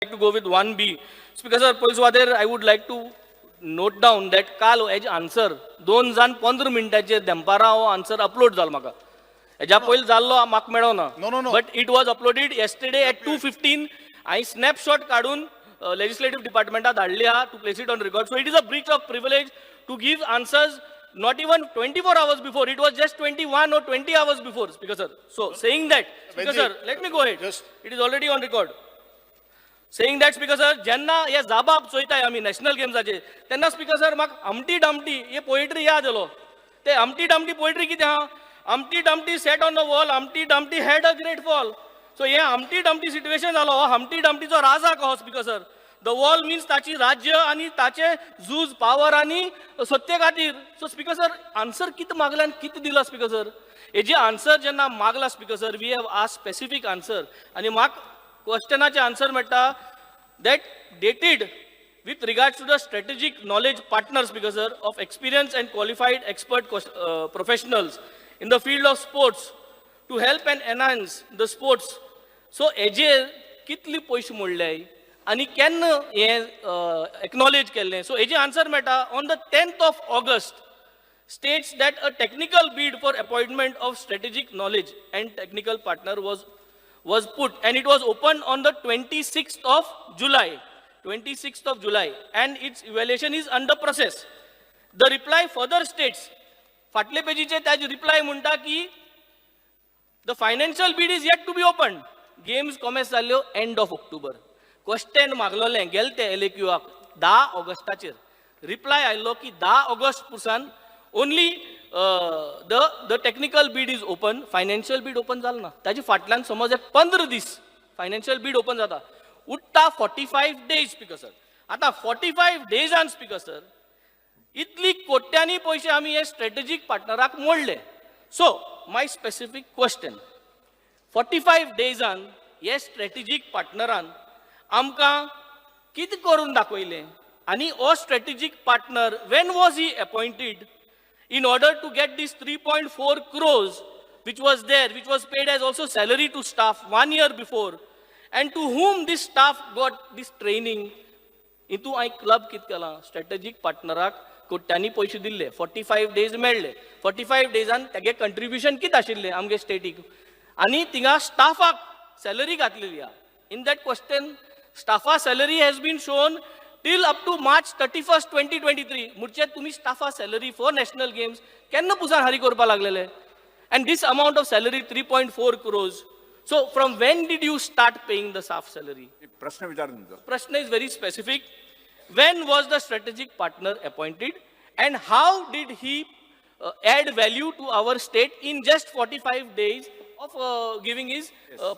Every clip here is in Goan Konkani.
Like to go with 1B. Speaker sir, पयले सुवातेर I would like to note down that काल हेजे आन्सर 2 जावन 15 मिनटाचेर दनपारां हो आन्सर अपलोड जालो म्हाका. हेज्या पयलीं जाल्लो म्हाका मेळोना. No. But it was uploaded yesterday at 2:15. हांवें स्नॅपशॉट काडून लेजिस्लेटीव डिपार्टमेंटाक धाडली आहा to place it on record. So it is a breach of privilege to give answers not even 24 hours before. It was just 21 or 20 hours before, Speaker sir. So, saying that, Speaker sir, let me go ahead. It is already on record. Saying that, Speaker sir, जेन्ना हे जाबाब चोयताय आमी नॅशनल गेम्साचे, तेन्ना स्पीकर सर, म्हाका हम्टी डम्टी हे पोएट्री याद येयलो. ते हम्टी डम्टी पोएट्री कितें आहा? Humpty Dumpty sat on the wall, Humpty Dumpty had a great fall. So हे हम्टी डम्टी सिट्युएशन जालो. हो हम्टी डम्टीचो राजा कहो, speaker sir. The wall means ताची राज्य आनी ताचे झूज पावर आनी सत्ते खातीर. सो स्पीकर सर, आन्सर कितें मागलें आनी कितें दिला, स्पीकर सर? हेजे आन्सर जेन्ना मागला, Speaker sir, we have asked specific answer आनी म्हाका क्वेश्चनाचे आन्सर मेळटा that dated with regards to the strategic knowledge partners, because sir, of experienced and qualified expert professionals in the field of sports to help and enhance the sports. So हेजेर कितले पयशे मोडले आनी केन्ना हें एक्नॉलेज केल्लें? सो हेजे आन्सर मेळटा on the 10th of August, states that a technical bid for appointment of strategic knowledge and technical partner was put and it was opened on the 26th of July, 26th of July, and its evaluation is under process. The reply further states, फाटले पेजीचे ताजे रिप्लाय म्हणटा की the financial bid is yet to be open. Games commence जाल्ल्यो एंड ऑफ ऑक्टोबर. क्वेश्चन मागलोलें गेले ते एलएक्यूआक 10 ऑगस्टाचेर. रिप्लाय आयलो की 10 August पुरसान only the technical bid is open, financial bid open जाल ना. ताजे फाटल्यान समज एक 15 दीस फायनान्शियल बीड ओपन जाता, उरता 45 days, speaker sir. आतां 45 डेजान, स्पीकर सर, इतली कोट्यांनी पयशे आमी हे स्ट्रेटेजीक पार्टनराक मोडले. So my specific question, 45 डेजान हे स्ट्रेटेजीक पार्टनरान आमकां कितें करून दाखयलें आनी हो strategic partner, when was he appointed in order to get this 3.4 crores which was there, which was paid as also salary to staff one year before, and to whom this staff got this training? हितू हांवें क्लब कितें केलां? स्ट्रेटेजीक पार्टनराक कोट्यांनी पयशे दिल्ले, 45 डेज मेळ्ळे. 45 डेजान तेगे कंट्रिब्युशन कितें आशिल्लें आमगे स्टेटीक? आनी थिंगा स्टाफाक सॅलरी घातलेली आहा. In that question, स्टाफा salary has been shown till up to March 31, 2023. म्हणजे तुमी स्टाफा सॅलरी फॉर नॅशनल गेम्स केन्ना पुसान हारी करपाक लागलेले? And this amount of salary, 3.4 crores, so from when did you start paying the staff salary? प्रश्न विचार तुमचो. प्रश्न is very specific. When was the strategic partner appointed and how did he add value to our state in just 45 days of giving his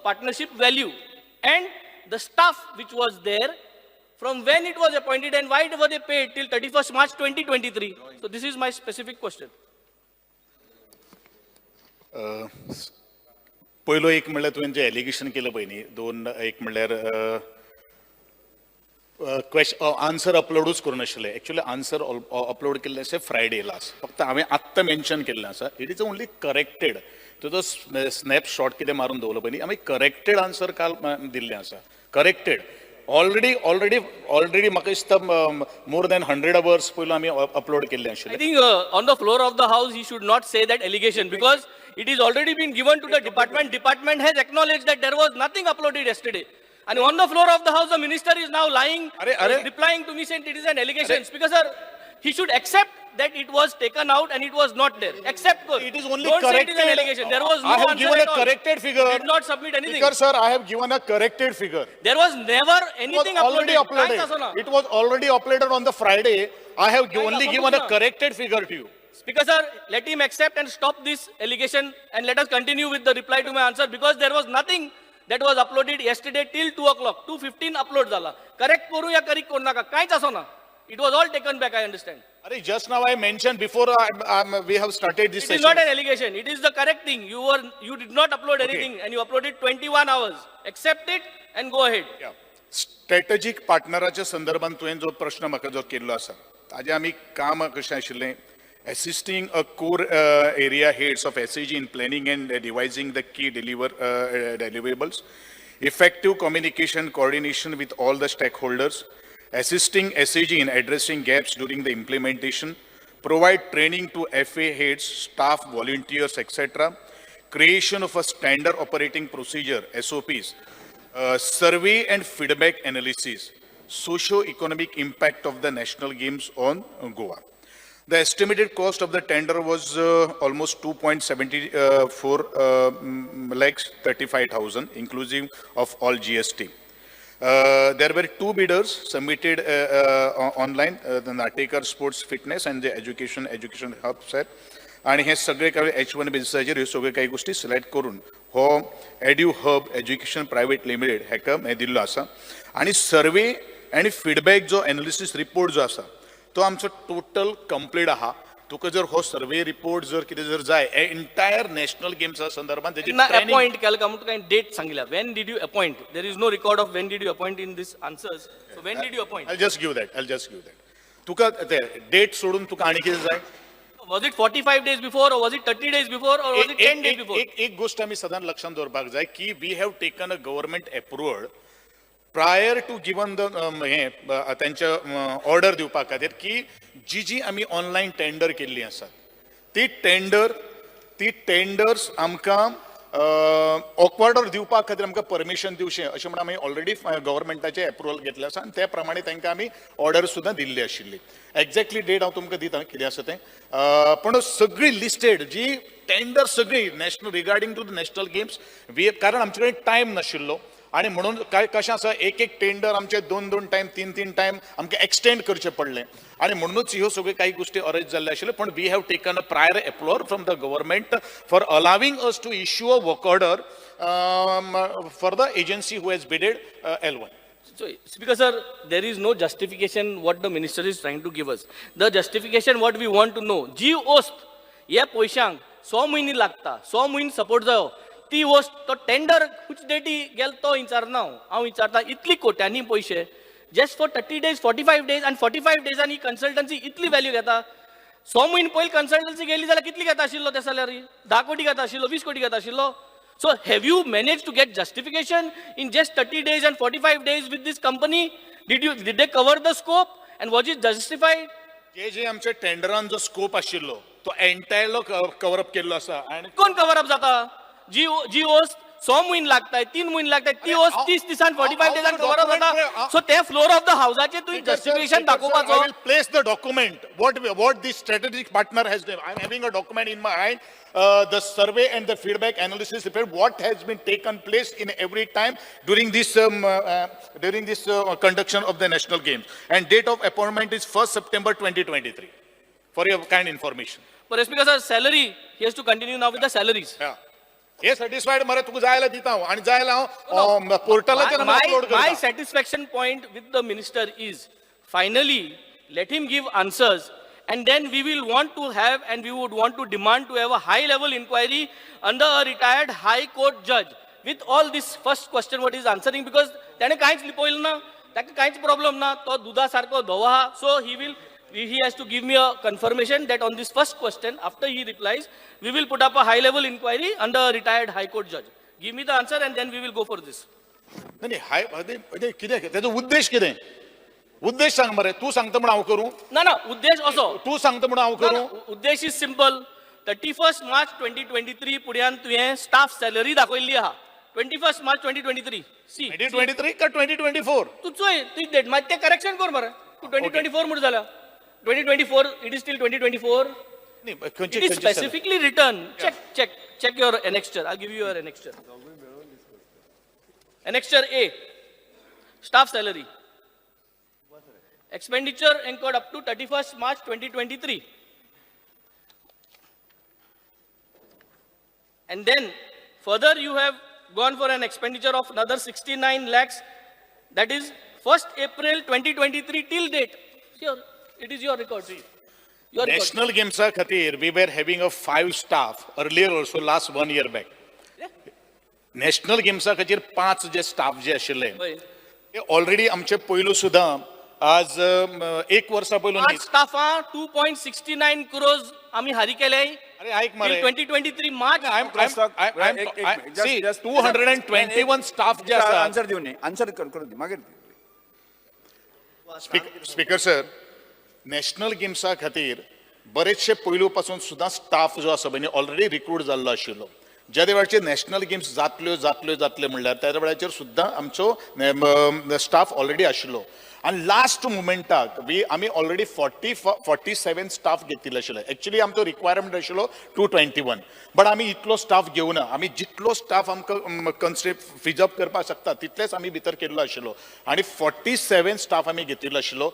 partnership value? And the staff which was there, from when it was appointed and why were they paid till 31st March 2023? So this is my specific question. पयलो एक म्हणल्यार तुवें जें एलिगेशन केलें पळय न्ही, दोन, एक म्हणल्यार आन्सर अपलोडूच करूं नाशिल्लें. एक्चुअली आन्सर अपलोड केल्लें आसा फ्रायडे लास्ट. फक्त हांवें आत्तां मेन्शन केल्लें आसा. It is only corrected. तुजो स्नॅपशॉट कितें मारून दवरलो पळय न्ही, आमी करेक्टेड आन्सर काल दिल्लें आसा. करेक्टेड ऑलरेडी ऑलरेडी ऑलरेडी म्हाका दिसता मोर दॅन 100 अवर्स पयलू आमी अपलोड केल्लें I आशिल्लें. think on the floor of the house, he should not say that allegation because it is already been given to the department. Department has acknowledged that there was nothing uploaded yesterday. And on the floor of the house, the minister is now lying, अरे, अरे. Replying to me saying it is an allegation. Because sir, he should accept that it was taken out and it was not there. Accept कर. It is only Don't say corrected. it is an allegation. There was no I have answer given at a all. Corrected figure. He did not submit anything. Speaker sir, I have given a corrected figure. There was never It was anything already uploaded. कांयच आसना. uploaded. It was already uploaded on the Friday. I have only आसना. Given a corrected figure to you. Speaker sir, let him accept and stop this allegation and let us continue with the reply to my answer, because there was nothing that was uploaded yesterday till 2 o'clock. 2:15 upload जाला. Correct करू या correct करू नाका, कांयच आसना. It was all taken back, I understand. अरे, just now I mentioned before we have started this It is session. Not an allegation. It is the correct thing. You did not upload anything and you uploaded 21 hours. Accept it and go ahead. Strategic पार्टनराच्या संदर्भात तुवें जो प्रश्न म्हाका जो केल्लो आसा, ताजें आमी काम कशें आशिल्लें, assisting a core area heads of SAG in planning and devising the key deliverables. Effective communication coordination with all the stakeholders, assisting SAG in addressing gaps during the implementation, provide training to FA heads, staff, volunteers, etc., creation of a standard operating procedure, SOPs, survey and feedback analysis, socio-economic impact of the national games on Goa. The estimated cost of the tender was almost 2.74 lakhs 35,000, inclusive of all GST. There were two bidders submitted online, the Natekar Sports Fitness and the Education Hub set. आणि हे सगळे काही एच वन बेसिसाचेर ह्यो सगळ्यो काही गोष्टी सिलेक्ट करून हो edu hub education private limited हेका हें दिल्लो आसा. आनी सर्वे आनी फिडबॅक जो एनालिसीस रिपोर्ट जो आसा तो आमचो टोटल कंप्लीट आहा. तुका जर हो सर्वे रिपोर्ट जर कितें जर जाय एंटायर नॅशनल गेम्सा संदर्भात तेजी ना training- appoint केलं का म्हणून काही डेट सांगितलं. When did you appoint? There is no record of when did you appoint in this answers. So when did you appoint? I'll just give that. I'll just give that. तुका ते डेट सोडून तुका आनी कितें जाय? Was it 45 days before or was it 30 days before or was it 10 days before? एक एक गोष्ट आमी सदांच लक्षात दवरपाक जाय की we have taken a government approval prior to given the हें तेंच्या ऑर्डर दिवपा खातीर की जी जी आमी ऑनलायन टेंडर केल्ली आसात ती टेंडर्स आमकां ऑकवर्डर दिवपा खातीर आमकां परमिशन दिवचें अशें म्हणून आमी ऑलरेडी गव्हर्मेंटाचें एप्रुवल घेतलें आसा आनी ते प्रमाणे तांकां आमी ऑर्डर सुद्दां दिल्ली आशिल्ली. एक्झॅक्टली डेट हांव तुमकां दिता कितें आसा तें, पूण सगळी लिस्टेड जी टेंडर सगळी national regarding to the national games we, कारण आमचे कडेन टायम नाशिल्लो आनी म्हणून काय कशें आसा, एक एक टेंडर आमचे दोन दोन टायम, तीन तीन टायम आमकां एक्सटेंड करचें पडलें आनी म्हणूनच ह्यो सगळ्यो काही गोश्टी अरेंज जाल्ल्यो आशिल्ल्यो. पूण we have taken a prior approval from the government for allowing us to issue a work order for the agency who has bidded L1. So, Speaker sir, there is no justification what the minister is trying to give us. The justification what we want to know, जी वस्त ह्या पयशांक स म्हयने लागता, स म्हयने सपोर्ट जायो, ती वस्त तो टेंडर खुच डेटी गेल तो विचारना हांव. हांव विचारता इतली कोट्यांनी पयशे just for 30 days, 45 days, आनी 45 डेजान ही कन्सल्टन्सी इतली व्हॅल्यू घेता. स म्हयने पयलीं कन्सल्टन्सी गेली जाल्यार कितली घेता आशिल्लो ते सॅलरी? 10 कोटी घेता आशिल्लो, 20 कोटी घेता आशिल्लो. So have you manage to get justification in just 30 days and 45 days with this company? Did they cover the scope and was it justified? जे जे आमच्या टेंडरान जो स्कोप आशिल्लो तो एंटायरलो कवर अप केल्लो आसा आनी कोण कवर अप जाता? जी जी वस्त स म्हयने लागताय, 3 म्हयने लागताय, ती वस्त 30 दिसान, 45 डेजान कवर अप जाता. सो ते फ्लोर ऑफ the हावजाचे तुवें जस्टिफिकेशन दाखोवपाचो. I will place the document. What this strategic partner has done. I am having a document in my hand. The survey and the feedback analysis report. What has been taken place in every time during this conduction of the national games. And date of appointment is 1st September 2023. For your kind information. But Speaker sir, salary, he has to continue now with the salaries. Yeah. हे सॅटिस्फाईड मरे तुका जाय जाल्यार दिता हांव आनी जाय जाल्यार हांव पोर्टलाचेर अपलोड My करता. Satisfaction point with the minister is finally let him give answers and then we will want to have and we would want to demand to have a high level inquiry under a retired high court judge with all this first question what he is answering, because त्याने कांयच लिपयलें ना, ताका कांयच प्रॉब्लम ना, तो दुदा सारको धवो आहा. So he has to give me a confirmation that on this first question, after he replies, we will put up a high level inquiry under a retired high court judge. Give me the answer and then we will go for this. नाही नाही, हाय म्हणजे कितें त्याचो उद्देश, कितें उद्देश सांग मरे. तूं सांगता म्हणून हांव करूं? ना ना, उद्देश असो तूं सांगता म्हणून हांव ना, करूं? ना, उद्देश is simple. 31 March 2023 पुड्यान तुवें स्टाफ सॅलरी दाखयल्ली आहा, 21 March 2023, see. 2023 का 2024? तूं चोय ती डेट, मागीर तें करेक्शन कर मरे. तूं 2024 म्हूण जाल्या 2024, it is still 2024. नाही, खंयची It is खंयची salary? Specifically written. Check, check, check your annexure. I'll give you your annexure. Annexure A, staff salary. Expenditure incurred up to 31st March 2023. And then further you have gone for an expenditure of another 69 lakhs. That is 1st April 2023 till date. Here, it is your record. Your record. National गेम्सा खातीर we were having a five staff earlier also, last one year back. National गेम्सा खातीर पांच जे स्टाफ जे आशिल्ले हय. ते ऑलरेडी आमचे पयलू सुद्दां आज एक वर्सा पयलू पांच स्टाफां 2.69 क्रोर्स आमी हारी केले. अरे ऐक मरे. 2023 March. See, 221 staff जे आसा. आन्सर दिवन न्ही, आन्सर करून दी मागीर. स्पीकर सर, नॅशनल गेम्सा खातीर बरेचशे पयलू पासून सुद्दां स्टाफ जो आसा पळय न्ही ऑलरेडी रिक्रूट जाल्लो आशिल्लो. ज्या वेळाचेर नॅशनल गेम्स जातल्यो जातल्यो जातल्यो म्हणल्यार त्या वेळाचेर सुद्दां आमचो स्टाफ ऑलरेडी आशिल्लो आनी लास्ट मुमेंटाक वी आमी ऑलरेडी 47 स्टाफ घेतिल्ले आशिल्ले. एक्चुली आमचो रिक्वायरमेंट आशिल्लो 221, बट आमी इतलो स्टाफ घेवना. आमी जितलो स्टाफ आमकां कन्स्ट्रे फिजअप करपाक शकता तितलेच आमी भितर केल्लो आशिल्लो आनी 47 स्टाफ आमी घेतिल्लो आशिल्लो.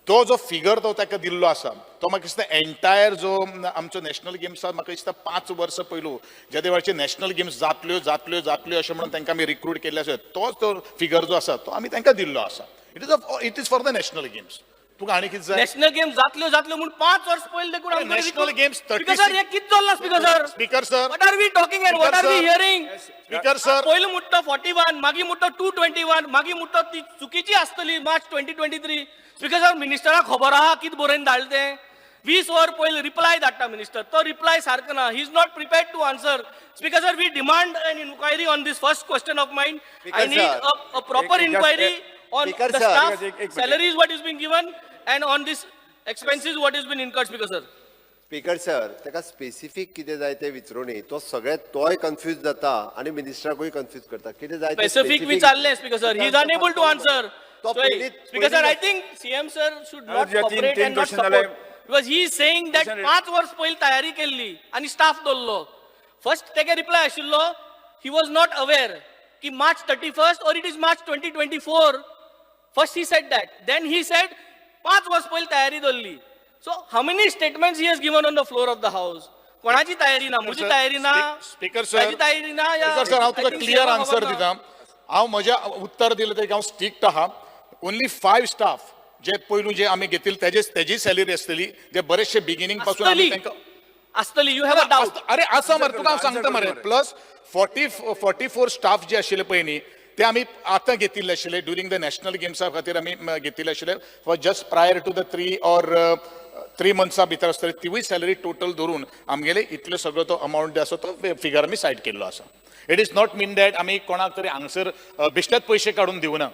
तो जो फिगर तो ताका दिल्लो आसा तो म्हाका दिसता एंटायर जो आमचो नॅशनल गेम्स म्हाका दिसता 5 वर्सां पयलू ज्या वेळाचेर नॅशनल गेम्स जातल्यो जातल्यो जातल्यो अशें म्हणून तांकां आमी रिक्रूट केल्ले आसा, तोच तो फिगर जो आसा तो आमी तांकां दिल्लो आसा. It is for the national games. तुका आनी कितें जाय? नॅशनल गेम जातल्यो जातल्यो म्हूण 5 वर्स पयलीं देखून. National Games 36 speaker sir, हे कितें चल्लां speaker sir? Speaker sir. What are we talking and what are we hearing? Speaker sir. पयलीं मुट्टो 41, मागीर मुट्टो 221, मागीर मुट्टो ती चुकीची आसतली मार्च 2023. स्पीकर सर, मिनिस्टराक खबर आहा कितें बरोवन धाडलें तें? 20 वर पयलीं रिप्लाय धाडटा मिनिस्टर, तो रिप्लाय सारको ना. He is not prepared to answer. Speaker sir, we demand an inquiry on this first question of mine. I Speaker need sir. A proper inquiry on Speaker the sir. Staff एक- एक minute. Salaries what is been given and on this expenses what is been incurred, speaker sir. Speaker sir, ताका स्पेसिफीक कितें जाय तें विचारूनी. तो सगळे तोय कन्फ्यूज जाता आनी मिनिस्टराकूय कन्फ्यूज करता. कितें जाय तें Specific विचारलें speaker sir, he is unable to answer. तो पयलींच- Speaker sir, I पयलींच- think CM sir should not तुझ्या तीन- cooperate तीन and not question झाले. support, because he is saying that Question- 5 वर्स पयलीं तयारी केल्ली आनी स्टाफ दवरलो. फर्स्ट तेगे रिप्लाय आशिल्लो he was not aware की March 31st or it is March 2024. First he said that, then he said 5 वर्स पयलीं तयारी दवरली. So how many statements he has given on the floor of the house? कोणाची तयारी ना? म्हजी तयारी ना? स्पीकर सर, ताजी तयारी ना या स्पीकर सर, हांव I तुका think clear CM क आन्सर खबर ना. दिता. हांव म्हज्या उत्तर दिलें तेका हांव स्ट्रिक्ट आहा. ओन्ली फायव स्टाफ जे पयलू जे आमी घेतिल्ले तेजे तेजी सॅलरी आसतली जे बरेचशे बिगिनींग पासून आमी आसतली. तांकां आसतली, you have a doubt? अरे आसा मरे, तुका हांव सांगता मरे. प्लस 44 स्टाफ जे आशिल्ले पळय न्ही ते आमी आतां घेतिल्ले आशिल्ले ड्युरींग the national गेम्सा खातीर आमी घेतिल्ले आशिल्ले for just prior to the 3 or 3 मंथ्सा भितर आसतली. तिवूय सॅलरी टोटल धरून आमगेले इतलो सगळो तो अमावंट जो आसा तो फिगर आमी सायड केल्लो आसा. It is not mean that आमी कोणाक तरी हांगसर बेश्टेच पयशे काडून दिवना.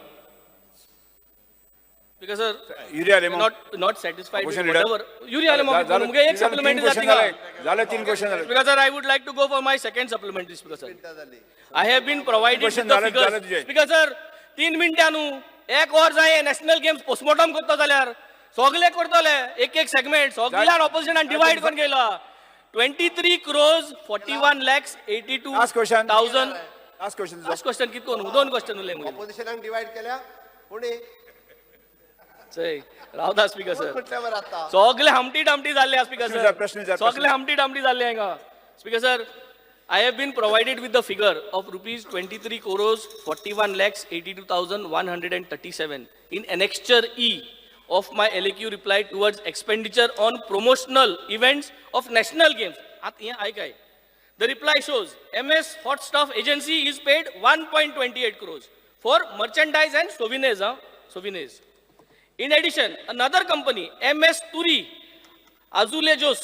Because sir, Yuri Alemao. Not satisfied with Opposition leader. Whatever. Yuri Alemao, मुगे एक झालं, तीन सप्लिमेंटरी क्वेश्चन जाती. झाले, झाले, तीन क्वेश्चन झाले. Speaker sir, I would like to go for my second supplementary, speaker sir. I have been provided Question with the झालं- झालं फिगर्स. तुझे. स्पीकर सर, 3 मिनटां न्हू, एक वर जाय नॅशनल गेम्स पोस्टमॉर्टम करतो जाल्यार सगळे करतले एक एक सेगमेंट. सगळ्यान ऑपोजिशनान डिवायड करून गेला. 23 crores 41 lakhs 82 Last question. Thousand. Last question. Last question कित कोण दोन क्वेश्चन उरले मुगे. ऑपोजिशनाक डिवायड केल्या कोणी? चय रावता स्पीकर सर. म्हटल्यावर आता सगळे हमटी डमटी जाल्ले स्पीकर प्रश्न विचार, सर. प्रश्न विचार, सगळे प्रश्न. हमटी डमटी जाल्ले हांगा. Speaker sir, I have been provided with the figure of rupees 23 crores 41 lakhs 82,137 in annexure E of my LAQ reply towards expenditure on promotional events of national games. आतां हें आयकाय. The reply shows MS Hot Stuff Agency is paid 1.28 crores for merchandise and souvenirs. Huh? Souvenirs. In addition, another company, MS Turi, Azulejos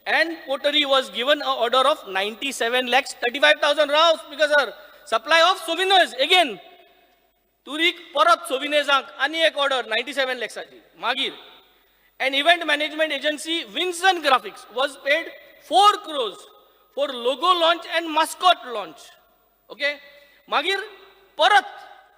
and Pottery was given a order of 97 lakhs 35,000 rounds because sir, supply of souvenirs again. तुरीक परत सोविनेजांक आनी एक ऑर्डर 97 लॅक्साची. मागीर an event management agency Vinson Graphics was paid 4 crores for logo launch and mascot launch. Okay, मागीर परत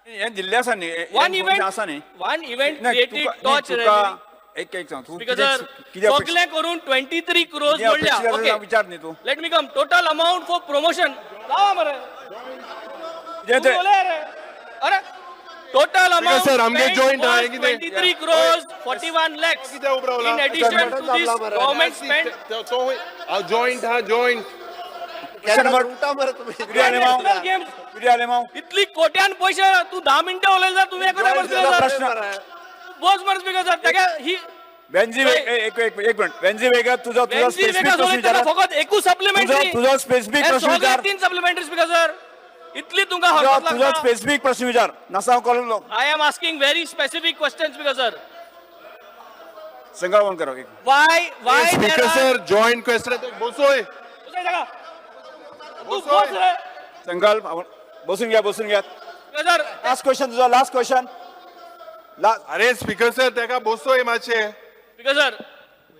हे दिल्ले आसा न्ही हे- वन हे इव्हेंट आसा न्ही. वन इव्हेंट नाही, क्रिएटेड तुका- नाही, टॉर्च तुका एक एक सांग तू स्पीकर कितें- सर, कितें अपेक्षा- सगळें करून 23 क्रोर्स कितें अपेक्षित म्हणल्या. आसा ओके, विचार न्ही तूं. Let me come. Total amount for promotion रावा मरे. कितें ते- तूं उलय रे. अरे टोटल अमाऊंट सर, आमगे joint आहा, कितें? 23 crores 41 lakhs. कितें उबो रावला? In addition to this, government spend तो जॉईंट हा जॉईंट. केन्ना number- उठा मरे तुम्ही. युरी आलेमाव. National games Yuri Alemao. इतली कोट्यान पैसे. तू 10 मिनटां उलयले जाल्यार तुवें एकदा Joint बसले प्रश्न. बोस मरे स्पीकर सर, ताका ही वेन्झी एक एक एक मिनिट. वेन्झी वेगा, तुझा तुझा वेन्झी स्पेसिफिक वेगास प्रश्न उलयतना विचार. फकत एकूच सप्लिमेंटरी. तुझा स्पेसिफिक प्रश्न विचार. तीन सप्लिमेंटरी स्पीकर सर, इतली तुमकां तुझा हरकत तुझा लागता. स्पेसिफिक प्रश्न विचार नसा call. I am asking very specific question, speaker sir. Sankalp on करा. Why speaker sir, joint question. बसोय. तू बोस रे. संकल्प, बसून घ्या, बसून घ्या. सर. लास्ट क्वेश्चन तुझा, लास्ट क्वेश्चन. अरे स्पीकर सर, तेका बसोय मातशें. Because sir,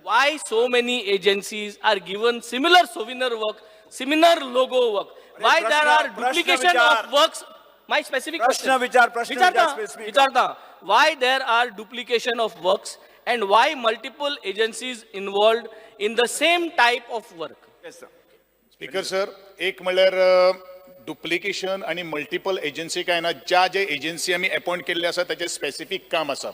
why so many agencies are given similar souvenir work, similar logo work? Why प्रश्न- there are प्रश्न duplication विचार. of works? My specific प्रश्न question. विचार, प्रश्न विचारता, विचार, specific. विचारता. Why there are duplication of works and why multiple agencies involved in the same type of work? Speaker sir, एक म्हणल्यार डुप्लिकेशन आणि मल्टिपल एजन्सी काय ना, ज्या जे एजन्सी आमी अपॉयंट केल्ले आसा ताचें स्पेसिफीक काम आसा.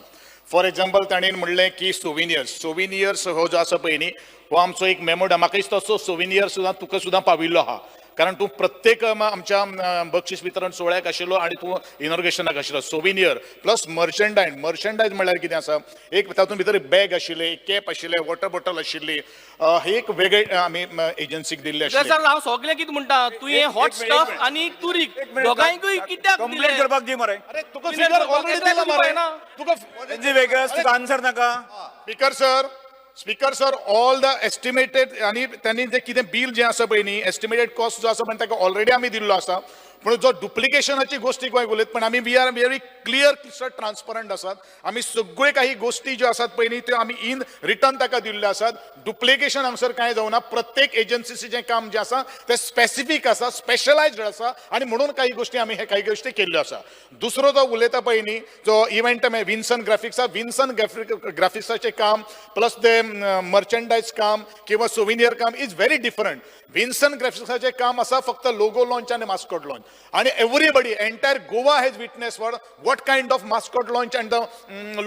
फॉर एक्झाम्पल, ताणें म्हणलें की सोविनियर्स, सोविनियर्स हो जो आसा पळय न्ही, हो आमचो एक मेमोडा. म्हाका दिसता असो सोविनियर सुद्दां तुका सुद्दां पाविल्लो आहा, कारण तूं प्रत्येक आमच्या बक्षीस वितरण सुवाळ्याक आशिल्लो आनी तूं इनॉग्रेशनाक आशिल्लो. Souvenir plus मर्चंडायज. मर्चंडायज म्हणल्यार कितें आसा, एक तातूंत भितर बॅग आशिल्लें, एक कॅप आशिल्लें, वॉटर बॉटल आशिल्ली, हे एक वेगळे आमी एजन्सीक दिल्ले Because आशिल्ले. सर, हांव सगळें कितें म्हणटा, तुवें एक- हॉट एक मिनिट, स्टफ एक मिनिट. आनी तुरीक एक मिनिट. दोगांयकूय कित्याक कंप्लीट दिलें? करपाक दी मरे. अरे तुका फिगर फिगर ऑलरेडी दिला मरे तुका. वेन्झी वेगस, तुका आन्सर नाका. Speaker sir, speaker sir, all the estimated आनी त्यांनी जे कितें बील जें आसा पळय न्ही, एस्टिमेटेड कॉस्ट जो आसा पळय ताका ऑलरेडी आमी दिल्लो आसा. पूण जो डुप्लिकेशनाची गोश्टी गोंय उलयत, पण आमी we are very clear, sir, transparent आसात. आमी सगळे काही गोश्टी ज्यो आसात पळय न्ही, त्यो आमी इन रिटर्न ताका दिल्ल्यो आसात. डुप्लिकेशन हांगसर कांय जावना. प्रत्येक एजन्सीचें काम जें आसा तें स्पेसिफीक आसा, स्पेशलायज्ड आसा आनी म्हणून काही गोश्टी आमी हे काही गोश्टी केल्ल्यो आसा. दुसरो जो उलयता पळय न्ही, जो इव्हेंट विन्सन ग्राफिक्सा, विन्सन ग्राफिक्साचें काम प्लस ते मर्चंडायज काम किंवा सोविनियर काम is very different. Vinson ग्राफिक्साचें काम आसा फक्त लोगो लॉन्च आनी मास्कॉट लॉन्च, आनी everybody, entire Goa has witness for what kind of mascot launch and the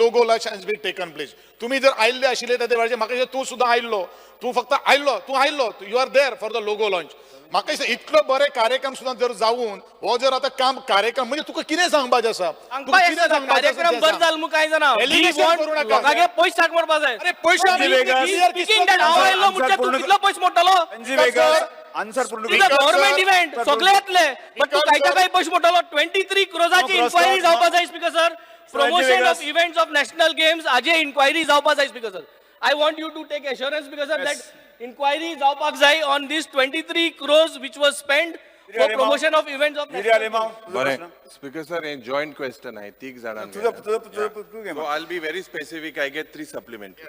logo launch has been taken place. तुमी जर आयिल्ले आशिल्ले त्या वेळाचेर, म्हाका दिसता तूं सुद्दां आयिल्लो, तूं फक्त आयिल्लो, तूं आयिल्लो, you are there for the logo launch. म्हाका दिसता इतलो बरें कार्यक्रम सुद्दां जर जावन हो जर आतां काम कार्यक्रम म्हणजे तुका कितें सांगपाचें आसा, तुका सांगपा कितें येता, सांगपाचें आसा कार्यक्रम तें बंद सांग. जालो म्हूण कांय जाणा. We Allegation want करूं नाका. लोकांगे पयशे साक मारपा जाय. अरे पयशे आमी Vegas. clear Speaking that हांव आयलो Answer म्हणजे तूं पूर्ण- कितलो पयस मोडटलो? वेन्झी वेगस, आन्सर पूर्ण It is a Speaker, government sir. event, सगळे येतले, बट तूं Speaker, कायच्या sir. काय पयशे मोडटलो? 23 क्रोजाची No, cross, inquiry cross, जावपा no. जाय speaker sir. Promotion of Vegas. Events of national games हाजे इन्क्वायरी जावपा जाय speaker sir. I want you to take assurance, speaker sir, Yes. That inquiry जावपाक जाय on this 23 crores which was spend for Alemao. Promotion of events of Yuri Alemao, तुझा बरें प्रश्न. स्पीकर सर, हें जॉयंट क्वेश्चन आहे तीग जाणांक. तुझं तुझं तुझं तू घे. So I'll be very specific. I get three supplementary.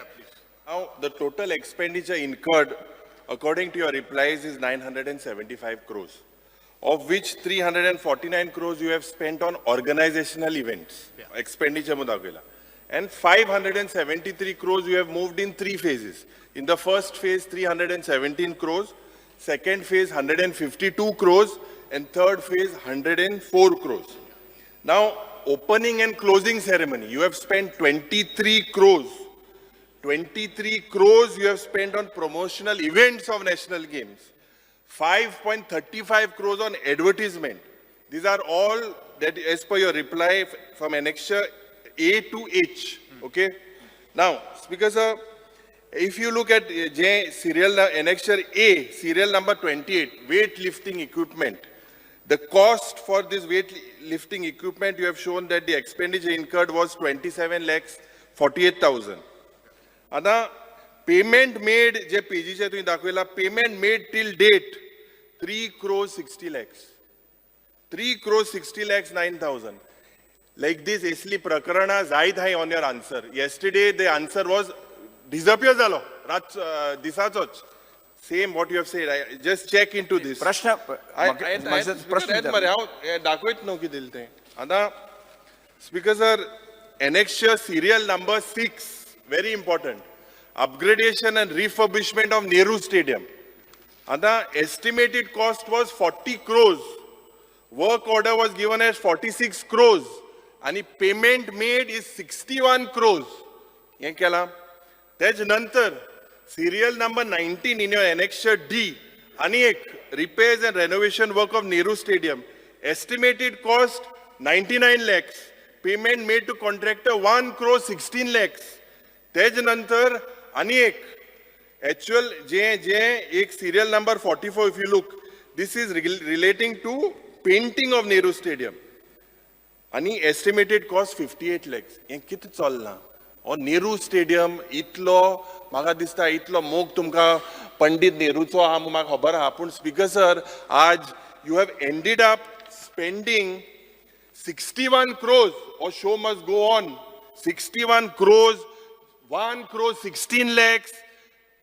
Now, the total expenditure incurred, according to your replies, is 975 crores, of which 349 crores you have spent on organizational events, expenditure mo दाखयला, and 573 crores you have moved in three phases. In the first phase, 317 crores, second phase, 152 crores, and third phase, 104 crores. Now, opening and closing ceremony, you have spent 23 crores. 23 crores you have spent on promotional events of national games. 5.35 crores on advertisement. These are all that as per your reply from annexure A to H. Okay. Now, Speaker sir, if you look at J serial annexure A, serial number 28, weight lifting equipment. The cost for this weight lifting equipment, you have shown that the expenditure incurred was 27 lakhs 48,000. आता पेमेंट मेड जे पेजीचे तुम्ही दाखवला, payment made till date 3 crore 60 lakhs, 3 crore 60 lakhs 9,000. Like this असली प्रकरणां जायत हाय. On your answer yesterday, the answer was disappear जालो रात दिसाचोच. Same what you have said, I just check into this. प्रश्न प्रश्न प्रश्न मरे, हांव हें दाखयत न्हू कितें दिलें तें. आतां speaker sir, annexure serial number 6, very important, upgradation and refurbishment of Nehru Stadium. आतां estimated cost was 40 crores, work order was given as 46 crores आणि payment made is 61 crores. हें केलां. तेज नंतर serial number 19 in your annexure D, आणि एक repairs and renovation work of Nehru Stadium, estimated cost 99 lakhs, payment made to contractor 1 crore 16 lakhs. तेज नंतर आणि एक actual जे जे एक serial number 44, if you look, this is relating to painting of Nehru Stadium आणि estimated cost 58 lakhs. हें कितें चल्लां? हो नेहरू स्टेडियम इतलो म्हाका दिसता इतलो मोग तुमकां पंडीत नेहरूचो आहा म्हूण म्हाका खबर आहा, पूण स्पीकर सर, आज you have ended up spending 61 crores or show must go on. 61 crores, 1 crore 16 lakhs.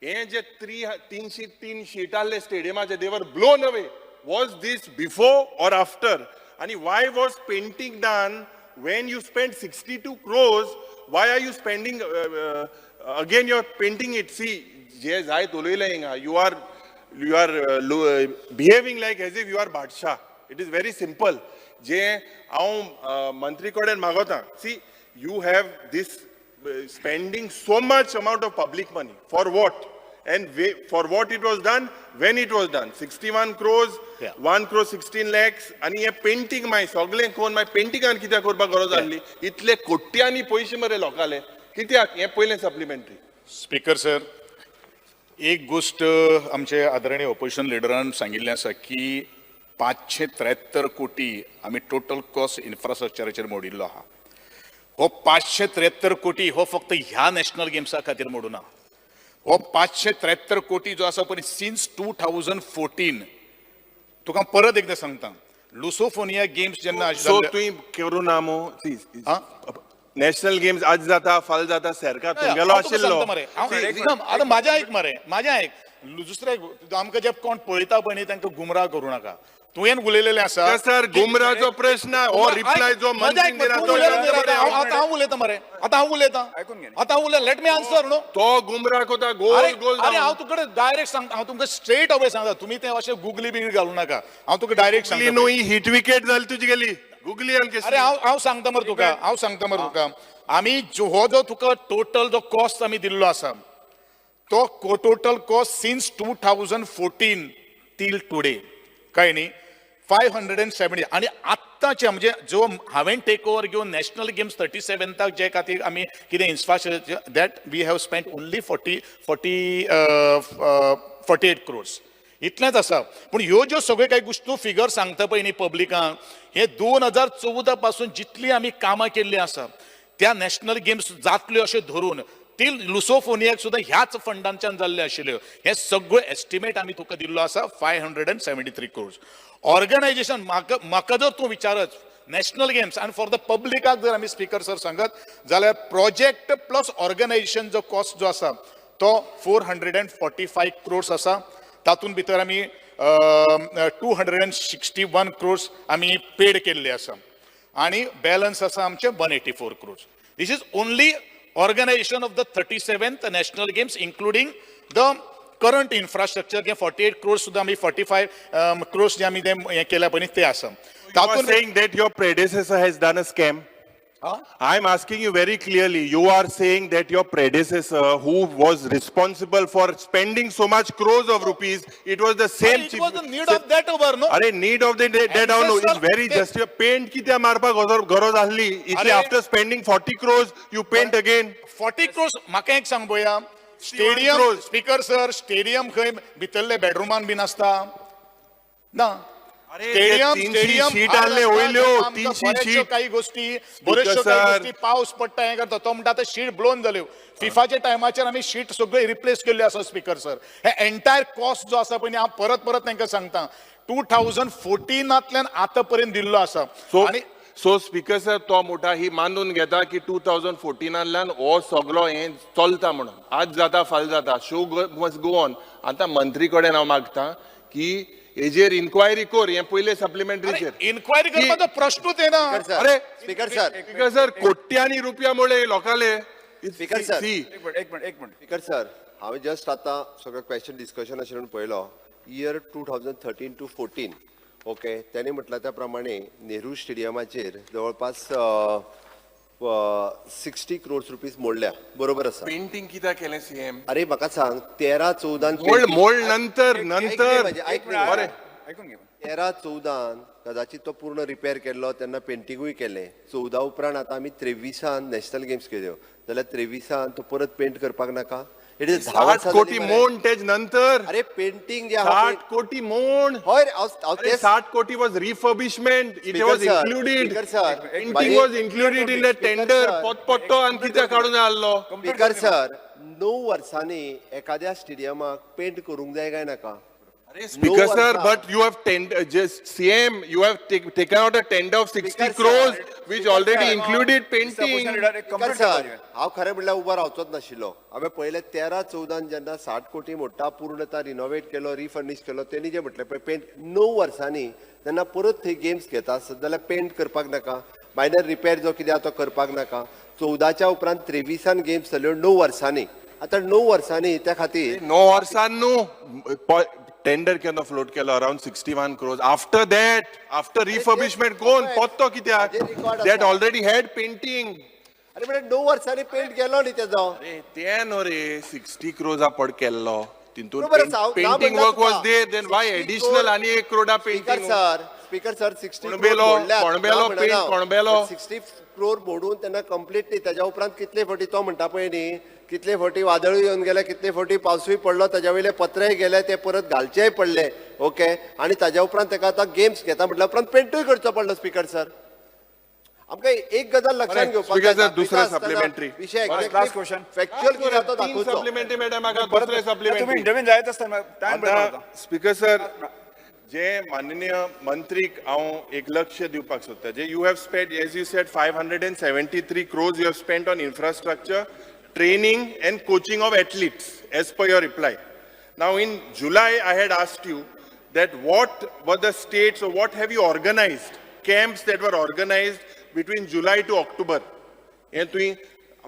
हे जे 303 शीट आहले स्टेडियमाचे, they were blown away. Was this before or after? आनी why was painting done when you spend 62 crores? Why are you spending again, you are painting it? See, जे जायत उलयलें हिंगा, you are behaving like as if you are Badshah. It is very simple. जे हांव मंत्री कडेन मागोता, see, you have this spending so much amount of public money for what and for what it was done, when it was done? 61 crores, 1 crore 16 lakhs. आनी हे पेंटींग मागीर सगळें कोन्न मागीर पेंटिंगान कित्याक करपाक गरज आहली? इतले कोट्यांनी पयशे मरे लोकांले, कित्याक? हें पयलें सप्लिमेंटरी. स्पीकर सर, एक गोश्ट आमचे आदरणीय ऑपोजिशन लिडरान सांगिल्लें आसा की 573 कोटी आमी टोटल कॉस्ट इन्फ्रास्ट्रक्चराचेर मोडिल्लो आहा. हो 573 कोटी हो फक्त ह्या नॅशनल गेम्सा खातीर मोडुना. हो 573 कोटी जो आसा पळय, सिन्स 2014. तुका परत एकदां सांगता, लुसोफोनिया गेम्स जेन्ना सो तुवें करूं ना मू. आं? नॅशनल गेम्स आज जाता, फाल जाता, सरकार तुमगेलो हांव तुका आशिल्लो. सांगता मरे, आतां म्हाजें आयक मरे, म्हाजें आयक. दुसरें, आमकां जे कोण पळयता पळय न्ही, तांकां गुमराह करूं नाका. तुवें उलयलेलें आसा. सर, गुमराचो प्रश्न हो रिप्लाय जो म्हजें आयक मंत्रीन मरे, दिला तूं तो उलयलो न्ही रे, आतां हांव उलयतां मरे, आतां हांव उलयतां. आयकून घे न्ही. आतां हांव उलय, let me answer न्हू. तो गुमराह कोता, गोल अरे गोल. अरे, हांव तुका डायरेक्ट सांगता, हांव तुमकां स्ट्रेट अवे सांगता, तुमी ते अशे गुगली बिगली घालूं नाका. हांव तुका डायरेक्ट सांगता. न्हू, हिट विकेट जाली तुजी गेली गुगली. अरे, हांव हांव सांगता मरे तुका, हांव सांगता मरे तुका, आमी हो जो तुका टोटल जो कॉस्ट आमी दिल्लो आसा, तो total cost since 2014 till today, कळ्ळें न्ही, 570. आनी आत्ताचे म्हणजे जो हांवें टेक ओवर घेवन नॅशनल गेम्स 37थाक जे खातीर आमी कितें infrastructure, that we have spend only 48 crores, इतलेंच आसा. पूण ह्यो ज्यो सगळ्यो काही गोश्टी फिगर सांगता पळय न्ही पब्लिकांक, हे 2014 पासून जितली आमी कामां केल्लीं आसा, त्या नॅशनल गेम्स जातल्यो अशें धरून ती लुसोफोनियाक सुद्दां ह्याच फंडांच्यान जाल्ल्यो आशिल्ल्यो. हे सगळ्यो एस्टिमेट आमी तुका दिल्लो आसा, 573 crores organisation. म्हाका जर तूं विचारत नॅशनल गेम्स आनी फॉर the पब्लिकाक जर आमी स्पीकर सर सांगत जाल्यार, प्रोजेक्ट प्लस ऑर्गनायझेशन जो कॉस्ट जो आसा तो 445 crores आसा. तातूंत भितर आमी 261 crores आमी पेड केल्ले आसा आनी बॅलन्स आसा आमचे 184 crores. This is only organization of the 37th National Games, including the current infrastructure. J 48 crores सुद्दां आमी, 45 crores जे आमी ते हें केल्या पळय न्ही, ते आसा. You are saying that your predecessor has done a scam. Huh? I'm asking you very clearly. You are saying that your predecessor, who was responsible for spending so much crores of rupees, it was the same. It was the need of that over, no? अरे, need of the that no, it's very just. Paint कित्याक मारपाक गरज आहली इतली? After spending 40 crores, you paint again. 40 crores, म्हाका एक सांग पळोवया, stadium crores. Speaker sir, stadium खंय भितरले बेडरुमान बीन आसता ना. अरे, ते स्टेडियम 300 स्टेडियम शीट आहले वयल्यो, 300 शीट. काही गोष्टी, बऱ्योचश्यो Speaker काही sir. गोष्टी, पावस पडटा, हें करता. तो म्हणटा आतां शीट ब्लोवन जाल्यो. फिफाच्या टायमाचेर आमी शीट सगळ्यो रिप्लेस केल्ल्यो आसा. स्पीकर सर, हे एंटायर कॉस्ट जो आसा पळय न्ही, हांव परत परत तांकां सांगता, 2014नांतल्यान आतां पर्यंत दिल्लो आसा. सो आनी सो स्पीकर सर, तो मोठा ही मानून घेता की 2014नांतल्यान हो सगलो हें चलता म्हणून. आज जाता, फाल जाता, show must go on. आतां मंत्री कडेन हांव मागता की हेजेर इन्क्वायरी कर, हें पयलें सप्लिमेंटरीचेर. इन्क्वायरी करपाचो प्रश्नूच येना. स्पीकर सर, अरे, स्पीकर सर. स्पीकर सर, कोट्यांनी रुपया मुळे लोकांले. Speaker sir. See, एक मिनिट, एक मिनिट, एक मिनिट. स्पीकर सर, हांवें जस्ट आतां सगळें क्वेश्चन डिस्कशन अशें म्हणून पळयलो, year 2013 to 14, okay, तेणी म्हटलां त्या प्रमाणे नेहरू स्टेडियमाचेर जवळपास 60 क्रोर्स रुपीज मोडल्या, बरोबर आसा. पेंटिंग कित्याक केलें सीएम? अरे, म्हाका सांग, 13-14 मोड मोड नंतर नंतर. ऐक बरें. ऐकून घे. 13-14 कदाचित तो पूर्ण रिपेर केल्लो, तेन्ना पेंटिंगूय केलें. 14 उपरांत आतां आमी 23 नॅशनल गेम्स केल्यो, जाल्यार 23 तो परत पेंट करपाक नाका? It is 10 साठ वर्सां कोटी जालीं मरे. मोण तेज नंतर. अरे पेंटिंग जे आहा 60 कोटी मोण. हय रे, हांव अरे तेच 60 कोटी was refurbishment. It Speaker was sir, included. Speaker sir, painting माझे- was included in the Speaker tender. sir. पोटपट्टो आनी कित्याक काडून आहलो. स्पीकर सर, 9 वर्सांनी एखाद्या स्टेडियमाक पेंट करूंक जाय काय नाका? Speaker No sir, वर्सां. But you have tender, just CM, you have taken out a tender of 60 Speaker sir, crores, which Speaker already sir. included painting. Speaker sir, हांव खरें म्हणल्यार उबो रावचोच नाशिल्लो. हांवें पयले 13-14 जेन्ना 60 कोटी मोडटा, पूर्णता रिनोवेट केलो, रिफर्निश केलो, तेणी जें म्हटलें पळय पेंट, 9 वर्सांनी जेन्ना परत थंय गेम्स घेता आसत जाल्यार पेंट करपाक नाका? मायनर रिपेर जो कितें आहा तो करपाक नाका? 14च्या उपरांत 23an games जाल्यो 9 वर्सांनी. आतां 9 वर्सांनी त्या खातीर 9 वर्सां न्हू, टेंडर केन्ना फ्लोट केलो around 61 crores. After that, after refurbishment कोण पोत्तो कित्याक? हाजेर record that आसा. Already had painting. अरे म्हणजे 9 वर्सांनी पेंट गेलो न्ही तेजो. अरे ते न्हू रे, 60 क्रोजा पड केल्लो तितून बरोबर आसा, हांव ना पेंटिंग म्हणना वर्क वॉज तुका. There, then why 60 additional crore- आनी 1 क्रोडा speaker painting? Sir, speaker sir, 60 कोणबेलो, कोणबेलो paint, कोणबेलो. 60 क्रोर मोडून तेन्ना कंप्लिटली तेज्या उपरांत कितले फावटी तो म्हणटा पळय न्ही, कितले फावटी वादळूय येवन गेले, कितले फावटी पावसूय पडलो, ताज्या वयले पत्रेय गेले, ते परत घालचेय पडले. ओके, आनी ताज्या उपरांत ताका आतां गेम्स घेता म्हटल्या उपरांत पेंटूय करचो पडलो. स्पीकर सर, आमकां एक गजाल लक्षात Alright, घेवपाक Speaker जाय. sir, दुसरो दाखयता आसतना supplementary. विशय Last question. Factual कितें आहा तो तीन दाखोवचो. सप्लिमेंटरी मेळटा म्हाका, दुसरे तुम्ही सप्लिमेंटरी. इंटरव्ह्यू जायत आसतना टायम आतां स्पीकर सर, जे माननीय मंत्रीक हांव एक लक्ष दिवपाक सोदता, जे you have spend, as you said, 573 crores you have spend on infrastructure, training and coaching of athletes as per your reply. Now in July I had asked you that what were the states or what have you organized, camps that were organized between July to October. हें तुवें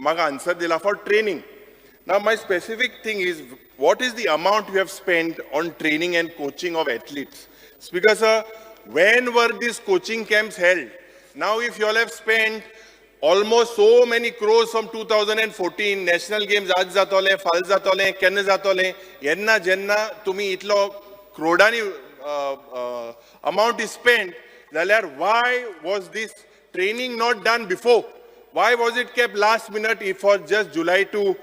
म्हाका आन्सर दिला for training. Now my specific thing is, what is the amount you have spent on training and coaching of athletes? Speaker sir, when were these coaching camps held? Now if you all have spent almost so many crores from 2014, national games आज जातोले, फाल जातोले, केन्ना जातोले, येन्ना जेन्ना तुमी इतलो क्रोडांनी amount is spent जाल्यार why was this training not done before? Why was it kept last minute for just July to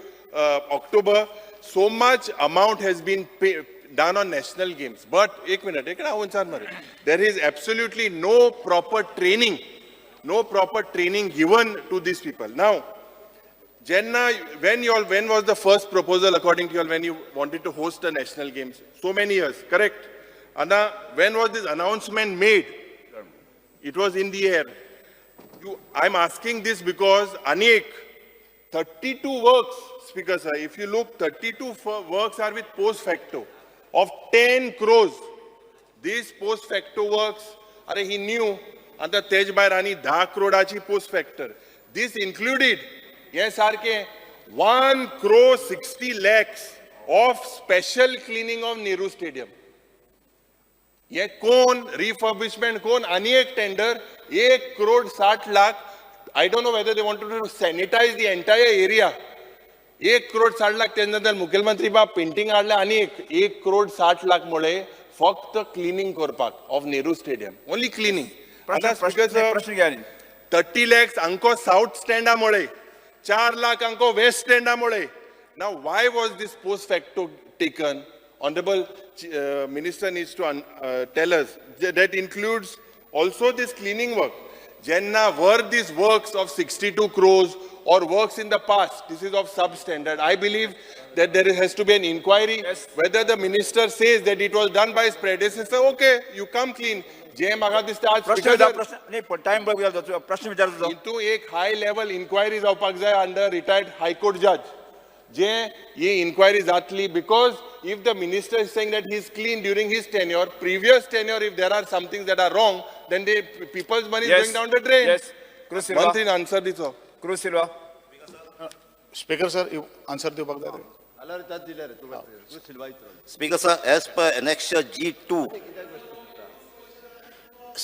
October? So much amount has been done on national games. But एक minute, एक हांव विचार मरे. There is absolutely no proper training, no proper training given to these people. Now, जेन्ना, when was the first proposal according to you all when you wanted to host the national games? So many years, correct? Anna, when was this announcement made? It was in the air. I'm asking this because अनेक 32 works, Speaker sir, if you look, 32 works are with post facto of 10 crores. These post facto works, अरे he knew, आता तेज भायर आनी 10 क्रोडाची पोस्ट फॅक्टर. This included हे सारखे 1 crore 60 lakhs of special cleaning of Nehru Stadium. हे कोण रिफर्बिशमेंट कोण आनी एक tender 1 crore 60 lakh. I don't know whether they want to sanitize the entire area. 1 crore 60 lakh. तेन्ना नंतर मुखेलमंत्री बाब पेंटिंग हाडले आनी एक 1 करोड 60 लाख मुळे फक्त क्लिनींग करपाक of Nehru Stadium, only cleaning. प्रश्न प्रश्न प्रश्न घ्या न्ही. 30 लॅक्स अंको साऊथ स्टँडा मुळे, 4 लाख अंको वेस्ट स्टँडा मुळे. Now why was this post facto taken? Honourable minister needs to tell us. That includes also this cleaning work. जेन्ना were this works of 62 crores or works in the past, this is of substandard. I believe that there has to be an inquiry. Whether the minister says that it was done by his predecessor, okay, you come clean. जे म्हाका दिसता आज प्रश्न speaker विचार, प्रश्न नाही, पण टायम विचारतो, प्रश्न विचारतो. हितून एक हाय लेवल इन्क्वायरी जावपाक जाय अंडर रिटायर्ड हायकोर्ट जज, जे ही इन्क्वायरी जातली, because if the minister is saying that he is clean during his tenure, previous tenure, if there are something that are wrong, then the people's money is going down the drain. Yes, cruise Silva. मंत्रीन आन्सर दिचो. Cruz Silva. Speaker sir, answer दिवपाक जाय रे. जाल्यार त्यात दिले रे तुका, तूं सिल्वा इतलो. Speaker sir, as per annexure G2.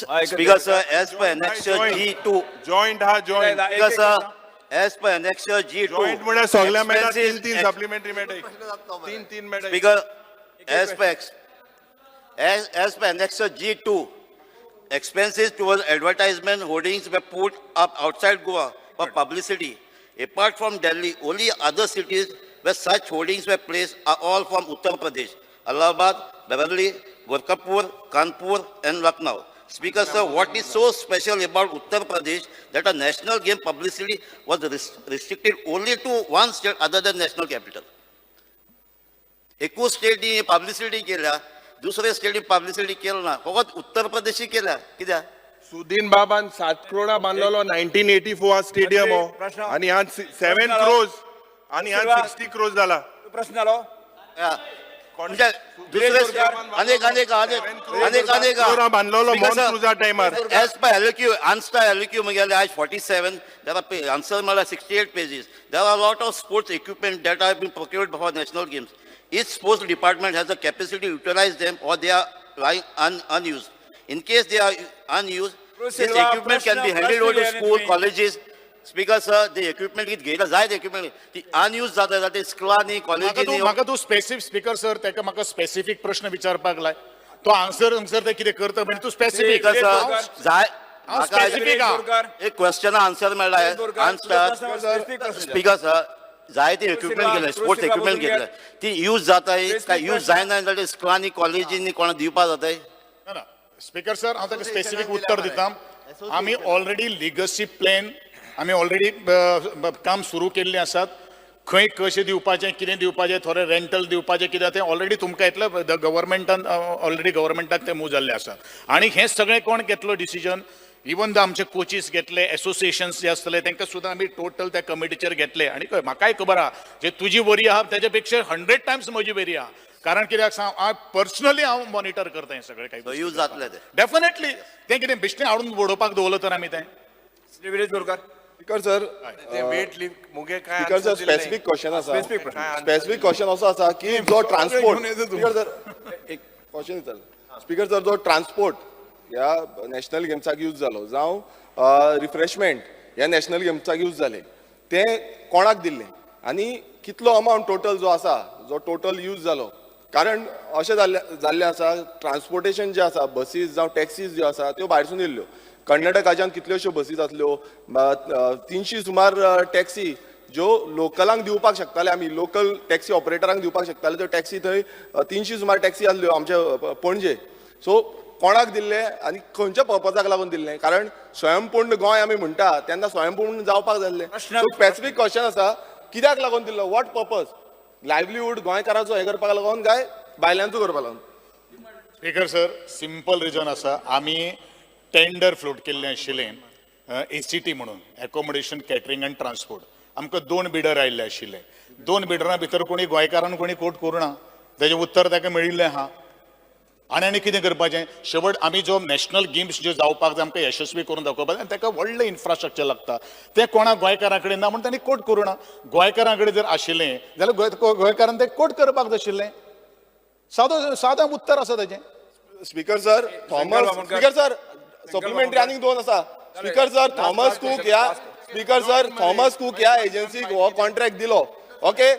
हा, Speaker sir, as per annexure G2. Joint हा, joint. Speaker sir, as per annexure G2. Joint म्हळ्यार सगळ्या मेळटा, तीन Expenses, तीन सप्लिमेंटरी मेळटा, तीन तीन मेळटा. Speaker, as per annexure G2, expenses towards advertisement hoardings were put up outside Goa for publicity. Apart from Delhi, only other cities where such hoardings were placed are all from Uttar Pradesh, Allahabad, Bareilly, Gorakhpur, Kanpur and Lucknow. Speaker sir, what is so special about Uttar Pradesh that a national game publicity was restricted only to one state other than national capital? एकूच स्टेटी पब्लिसिटी केल्या, दुसरे स्टेटी पब्लिसिटी केलं ना, फकत उत्तर प्रदेशी केल्या. कित्याक? सुदीन बाबान 7 करोडा बांधलेलो 1984 स्टेडियम हो. प्रश्न- आणि आज 7 प्रश्न- क्रोज आणि आज सिल्वा- 60 क्रोज झाला. प्रश्न जालो. म्हणजे दुसरे अनेक अनेक अनेक अनेक अनेक करोडा बांधलेलो मॉन्क्रुजा टायमार. As per LQ, answer LQ मुगेले आज 47, there are answer मला 68 pages. There are lot of sports equipment that have been procured for national games. Each sports department has the capacity to utilize them or they are lying unused. In case they are unused, this Silva, equipment can be प्रश्न- handed over to प्रश्न school, तुम्ही. Colleges. Speaker sir, the equipment कित घेयला जाय ते equipment ती unused जाता जाते स्कुलांनी, म्हाका तूं कॉलेजींनी. म्हाका तूं स्पेसिफिक, स्पीकर सर, ताका म्हाका स्पेसिफीक प्रश्न विचारपाक लाय. तो आन्सर आन्सर ते कितें करता म्हणजे तूं स्पेसिफीक. स्पीकर सर, जाय हांव म्हाका specific आहा. एक क्वेश्चन आन्सर मेळ्ळा. आन्सर. स्पीकर सर, जायते इक्विपमेंट घेतले, स्पोर्ट्स इक्विपमेंट घेतले, ती यूज जाताय काय यूज जायना जाल्यार स्कुलांनी, कॉलेजींनी कोणा दिवपा जाताय? ना ना स्पीकर सर, हांव ताका स्पेसिफीक उत्तर दिता. आमी ऑलरेडी लिगसी प्लॅन, आमी ऑलरेडी काम सुरू केल्लें आसात. खंय कशें दिवपाचें, कितें दिवपाचें, थोडे रेंटल दिवपाचें कितें, तें ऑलरेडी तुमकां येतलें. गव्हर्मेंटान ऑलरेडी गव्हर्मेंटाक तें मूव जाल्लें आसा. आनी हें सगळें कोण घेतलो डिसिजन, इवन the आमचे कोचीस घेतले, एसोसिएशन्स जे आसतले तांकां सुद्दां आमी टोटल त्या कमिटीचेर घेतले. आनी म्हाकाय खबर आहा, जे तुजी वरी आहा तेच्या पेक्षा 100 टायम्स म्हजी वरी आहा. कारण कित्याक सांग, हांव पर्सनली हांव मॉनिटर करता हें सगळें काही. यूज जातले ते. डेफिनेटली. तें कितें बेश्टें हाडून उडोवपाक दवरलं तर आमी तें? श्री विरेश बोरकर. स्पीकर सर, ते वेट लिफ्ट मुगे काय स्पीकर सर, answer दिलें नाही. स्पेसिफीक क्वेश्चन आसा. Specific प्रश्न. स्पेसिफीक क्वेश्चन असो आसा की जो ट्रान्सपोर्ट, स्पीकर सर, एक क्वेश्चन विचारला. स्पीकर सर, जो ट्रान्सपोर्ट ह्या नॅशनल गेम्साक यूज जालो जावं रिफ्रेशमेंट ह्या नॅशनल गेम्साक यूज जाले, ते कोणाक दिल्ले आनी कितलो अमावंट टोटल जो आसा, जो टोटल यूज जालो? कारण अशें जाल्लें जाल्लें आसा, ट्रान्सपोर्टेशन जें आसा, बसीस जावं टॅक्सीज ज्यो आसा त्यो भायरसून येयल्ल्यो. कर्नाटकाच्यान कितल्योश्यो बसीस आसल्यो, 300 सुमार टॅक्सी ज्यो लोकलांक दिवपाक शकताले, आमी लोकल टॅक्सी ऑपरेटरांक दिवपाक शकताले, त्यो टॅक्सी थंय 300 सुमार टॅक्सी आसल्यो आमच्या पणजे. सो कोणाक दिल्ले आनी खंयच्या पर्पजाक लागून दिल्ले? कारण स्वयंपूर्ण गोंय आमी म्हणटा तेन्ना स्वयंपूर्ण जावपाक जाय आसलें. प्रश्न- सो स्पेसिफीक क्वेश्चन आसा, कित्याक लागून दिल्लो, what purpose? Livelihood गोंयकाराचो हें करपाक लागून काय भायल्यांचो करपाक लागून? स्पीकर सर, सिंपल रिजन आसा. आमी टेंडर फ्लोट केल्लें आशिल्लें एसीटी म्हणून, एकोमोडेशन कॅटरींग अँड ट्रान्सपोर्ट. आमकां दोन बिडर आयिल्ले आशिल्ले. दोन बिडरां भितर कोणी गोंयकारान कोणी कोट करूं ना, तेजें उत्तर ताका मेळिल्लें आहा. आनी आनी कितें करपाचें? शेवट आमी जो नॅशनल गेम्स ज्यो जावपाक जाय, आमकां यशस्वी करून दाखोवपाक जाय, आनी ताका व्हडलें इन्फ्रास्ट्रक्चर लागता. तें कोणा गोंयकारां कडेन ना म्हूण तांणी कोट करूं ना. गोंयकारां कडेन जर आशिल्लें जाल्यार गोंयकारान तें कोट करपाक जाय आशिल्लें. सादो सादें उत्तर आसा ताजें. Speaker sir, Thomas Bamonkar. Speaker sir, supplementary आनीक दोन आसा. स्पीकर सर, थॉमस कूक ह्या, स्पीकर सर, थॉमस कूक ह्या एजन्सीक हो कॉन्ट्रॅक्ट दिलो, ओके?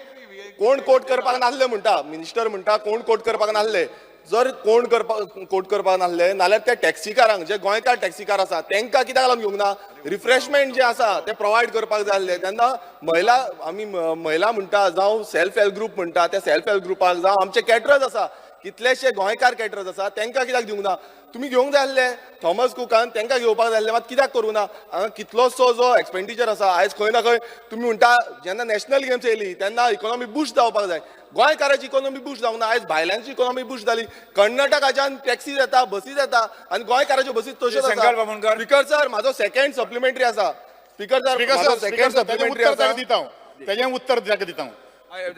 कोण कोट करपाक नासले म्हणटा मिनिस्टर, म्हणटा कोण कोट करपाक नासले. जर कोण करपाक कोट करपाक नासले नाल्यार त्या टॅक्सीकारांक, जे गोंयकार टॅक्सीकार आसा तेंकां कित्याक लागून घेवंक ना? रिफ्रेशमेंट जे आसा ते प्रोवायड करपाक जाय आसले तेन्ना. महिला, आमी महिला म्हणटा जावं सेल्फ हेल्प ग्रूप म्हणटा, त्या सेल्फ हेल्प ग्रुपाक जावं आमचे कॅटरर्स आसा, कितलेशे गोंयकार कॅटरर्स आसा, तेंकां कित्याक दिवंक ना? तुमी घेवंक जाय आसले. थॉमस कुकान तेंकां घेवपाक जाय आसलें, मात कित्याक करूं ना? हांगा कितलोसो जो एक्सपेंडिचर आसा आयज खंय ना खंय. तुमी म्हणटा जेन्ना नॅशनल गेम्स येयली तेन्ना इकॉनॉमी बुस्ट जावपाक जाय. गोंयकाराची इकॉनॉमी बुस्ट जावंक ना, आयज भायल्यांची इकॉनॉमी बुस्ट जाली. कर्नाटकाच्यान टॅक्सीज येता, बसीज येता आनी गोंयकाराच्यो बसीज तश्योच शंकर आसा. बामणकर. स्पीकर सर, म्हाजो सेकंड सप्लिमेंटरी आसा. स्पीकर सर, स्पीकर म्हाजो सर, सेकंड स्पीकर सर, ताजें सप्लिमेंटरी उत्तर आसा. ताका दिता हांव, ताजें उत्तर ताका दिता हांव.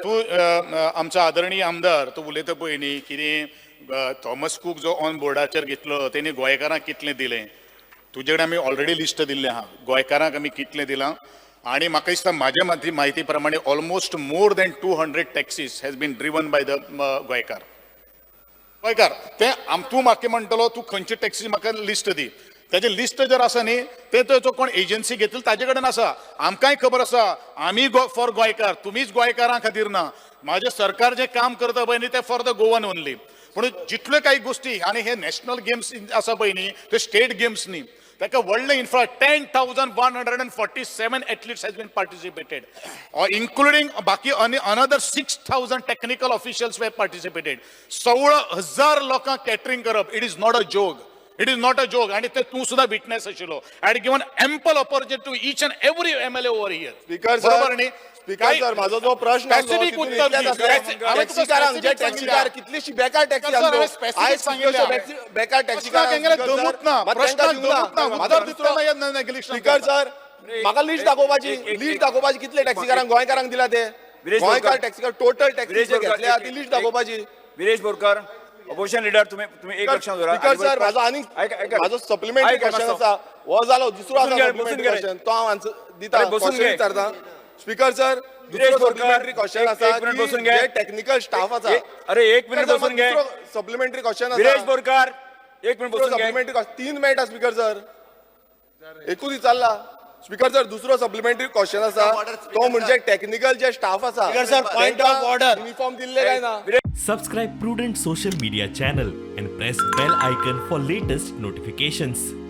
तूं आमचो आदरणीय आमदार, तूं उलयता पळय न्ही कितें, थॉमस कूक जो ऑन बोर्डाचेर घेतलो तेणी गोंयकारांक कितलें दिलें? तुजे कडेन आमी ऑलरेडी लिस्ट दिल्लें आहा, गोंयकारांक आमी कितलें दिलां. आनी म्हाका दिसता म्हाज्या म्हायती प्रमाणे almost more than 200 taxis has been driven by the गोंयकार. गोंयकार ते तूं म्हाका म्हणटलो तूं खंयची टॅक्सी म्हाका लिस्ट दी. तेजें लिस्ट जर आसा न्ही, तें तो कोण एजन्सी घेतली ताजे कडेन आसा. आमकांय खबर आसा, आमी गो फॉर गोंयकार, तुमीच गोंयकारां खातीर ना. म्हाजें सरकार जें काम करता पळय न्ही, तें फॉर the Goan only. पूण जितल्यो काही गोश्टी आनी हे नॅशनल गेम्स आसा पळय न्ही, ते स्टेट गेम्स न्ही. ताका व्हडलें infra 10,147 athletes has been participated, including बाकी another 6,000 technical officials were participated. 16,000 लोकांक कॅटरिंग करप, it is not a joke, it is not a joke. आणि ते तूं सुद्धा विटनेस आशिल्लो. I had given ample opportunity to each and every MLA over here. Speaker sir, बरोबर न्ही? स्पीकर सर, माझो जो प्रश्न आसलो, Specific तितून उत्तर इतलेंच दी. आसलें. हांवें तुका टॅक्सीकारांक जे specific टॅक्सीकार सांगितलें. कितलीशी बेकार टॅक्सी सर, हांवें आसल्यो. specific आयज सांगितलें. कितल्योश्यो बेकार टॅक्सीकार प्रश्नाक हेंगेले दमूत ना, प्रश्नाक दमूत ना, उत्तर दितना negligence speaker करता. सर, म्हाका लिस्ट दाखोवपाची, लिस्ट दाखोवपाची कितले टॅक्सीकारांक गोंयकारांक दिला ते. विरेश गोंयकार बोरकर. टॅक्सीकार टोटल टॅक्सी विरेश जे बोरकर, घेतल्या एक- ती लिस्ट एक- दाखोवपाची. विरेश बोरकर, अपोजिशन लिडर, तुम्ही तुम्ही एक लक्षात दवरा. स्पीकर सर, माझो आनी माझो सप्लिमेंटरी क्वेश्चन आसा. हो जालो, दुसरो बसून आसा घे, बसून सप्लिमेंटरी घे. क्वेश्चन, तो हांव आन्सर दिता. अरे, बसून क्वेश्चन घे. विचारता. स्पीकर सर, विरेश दुसरो बोरकर, सप्लिमेंटरी क्वेश्चन एक- आसा एक मिनिट की बसून घे. जे टेक्निकल स्टाफ आसा. अरे, एक मिनिट बसून घे. सप्लिमेंटरी क्वेश्चन आसा. विरेश बोरकर, एक मिनिट बसून घे. सप्लिमेंटरी 3 मेळटा स्पीकर सर, एकूच विचारला. स्पीकर सर, दुसरो सप्लिमेंटरी क्वेश्चन आसा तो म्हणजे टेक्निकल जे स्टाफ आसा. Speaker sir, point of order. Uniform दिल्ले काय ना? Subscribe Prudent Social Media channel and press bell icon for latest notifications.